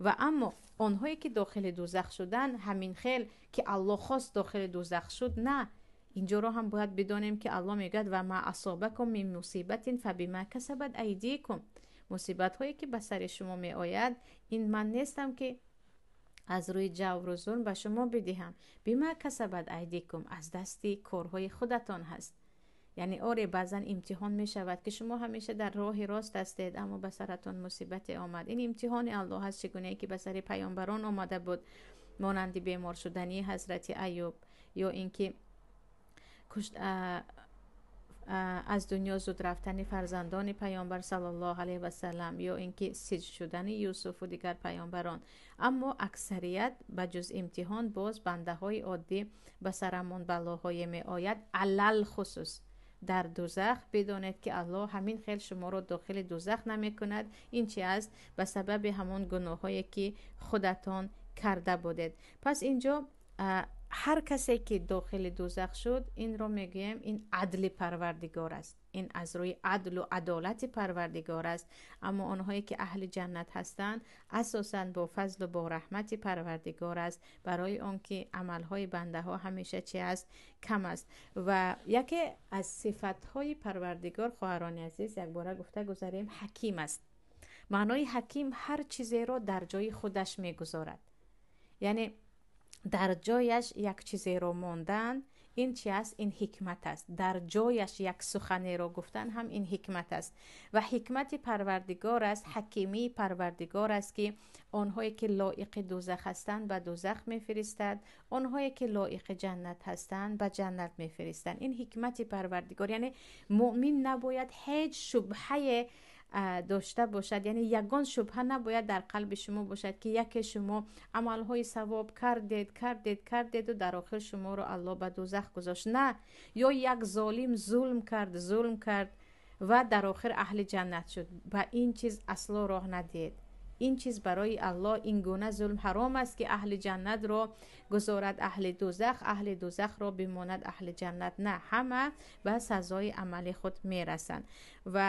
Ва аммо онҳое ки дохили дӯзах шуданд, ҳамин хел ки Аллоҳ хост дохили дӯзах шуд, на. Инҷоро ҳам бояд бидонем, ки Аллоҳ мегӯяд: ва ма асобакум мин мусибатин фабима касабат айдикум. Мусибатҳое ки ба сари шумо меояд, ин ман нестам ки аз рӯи ҷавру зулм ба шумо бидиҳам. Бима касабат айдикум, аз дасти корҳои худатон ҳаст. Яъне оре, баъзан имтиҳон мешавад, ки шумо ҳамеша дар роҳи рост ҳастед, аммо ба саратон мусибате омад. Ин имтиҳони Аллоҳ аст, чигунае ки ба сари паёмбарон омада буд, монанди бемор шудани ҳазрати Аюб ё ин ки аз дунё зуд рафтани фарзандони паёмбар саллаллоҳу алайҳи васаллам ё ин ки сиҷн шудани Юсуфу дигар паёмбарон. Аммо аксарият ба ҷуз имтиҳон боз бандаҳои оддӣ ба сарамон балоҳое меояд. Алалхусус дар дӯзах бидонед, ки Аллоҳ ҳамин хел шуморо дохили дӯзах намекунад. Ин чи аст? Ба сабаби ҳамон гуноҳҳое ки худатон карда будед. Пас инҷо ҳар касе ки дохили дӯзах шуд, инро мегӯем, ин адли Парвардигор аст, ин аз рӯи адлу адолати Парвардигор аст. Аммо онҳое ки аҳли ҷаннат ҳастанд, асосан бо фазлу бо раҳмати Парвардигор аст, барои он ки амалҳои бандаҳо ҳамеша чи аст? Кам аст. Ва яке аз сифатҳои Парвардигор, хоҳарони азиз, якбора гуфта гузарем, ҳаким аст. Маънои ҳаким ҳар чизеро дар ҷои худаш мегузорад, яъне дар ҷояш як чизеро мондан, ин чи аст? Ин ҳикмат аст. Дар ҷояш як суханеро гуфтан ҳам ин ҳикмат аст. Ва ҳикмати Парвардигор аст, ҳакимии Парвардигор аст, ки онҳое ки лоиқи дӯзах ҳастанд, ба дӯзах мефиристад, онҳое ки лоиқи ҷаннат ҳастанд, ба ҷаннат мефиристанд. Ин ҳикмати Парвардигор, яъне муъмин набояд ҳеҷ шубҳае дошта бошад, яъне ягон шубҳа набояд дар қалби шумо бошад, ки яке шумо амалҳои савоб кардед, кардед, кардеду дар охир шуморо Аллоҳ ба дӯзах гузошт. На, ё як золим зулм кард, зулм кард ва дар охир аҳли ҷаннат шуд. Ба ин чиз асло роҳ надиҳед. Ин чиз барои Аллоҳ ин гуна зулм ҳаром аст, ки аҳли ҷаннатро гузорад аҳли дӯзах, аҳли дӯзахро бимонад аҳли ҷаннат. На, ҳама ба сазои амали худ мерасанд. Ва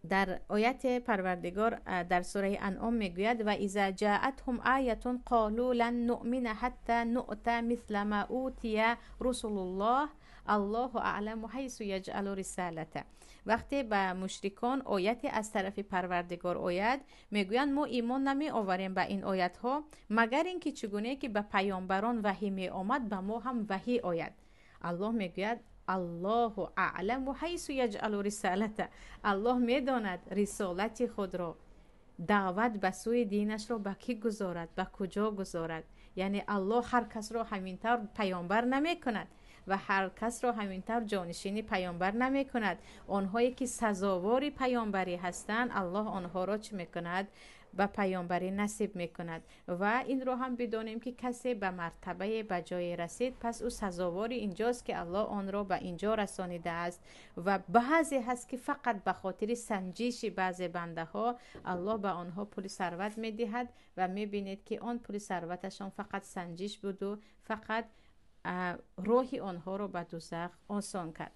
дар ояте Парвардигор дар сураи Анъом мегӯяд: ва иза ҷаатҳум аятун қолу лан нуъмина ҳатта нуъта мисла ма утия русулуллоҳ аллоҳу аъламу ҳайсу яҷъалу рисалата. Вақте ба мушрикон ояте аз тарафи Парвардигор ояд, мегӯянд: мо имон намеоварем ба ин оятҳо, магар ин ки чӣ гунае ки ба паёмбарон ваҳӣ меомад, ба мо ҳам ваҳӣ ояд. Аллоҳ мегӯяд: аллоҳу аъламу ҳайсу яҷъалу рисалата. Аллоҳ медонад рисолати худро, даъват ба сӯи динашро ба кӣ гузорад, ба куҷо гузорад. Яъне Аллоҳ ҳар касро ҳамин тавр паёмбар намекунад ва ҳар касро ҳамин тавр ҷонишини паёмбар намекунад. Онҳое ки сазовори паёмбарӣ ҳастанд, Аллоҳ онҳоро чӣ мекунад? Ба паёмбарӣ насиб мекунад. Ва инро ҳам бидонем, ки касе ба мартабае, ба ҷое расид, пас ӯ сазовори инҷост, ки Аллоҳ онро ба инҷо расонидааст. Ва баъзе ҳаст, ки фақат ба хотири санҷиши баъзе бандаҳо Аллоҳ ба онҳо пули сарват медиҳад ва мебинед, ки он пули сарваташон фақат санҷиш буду фақат роҳи онҳоро ба дӯзах осон кард.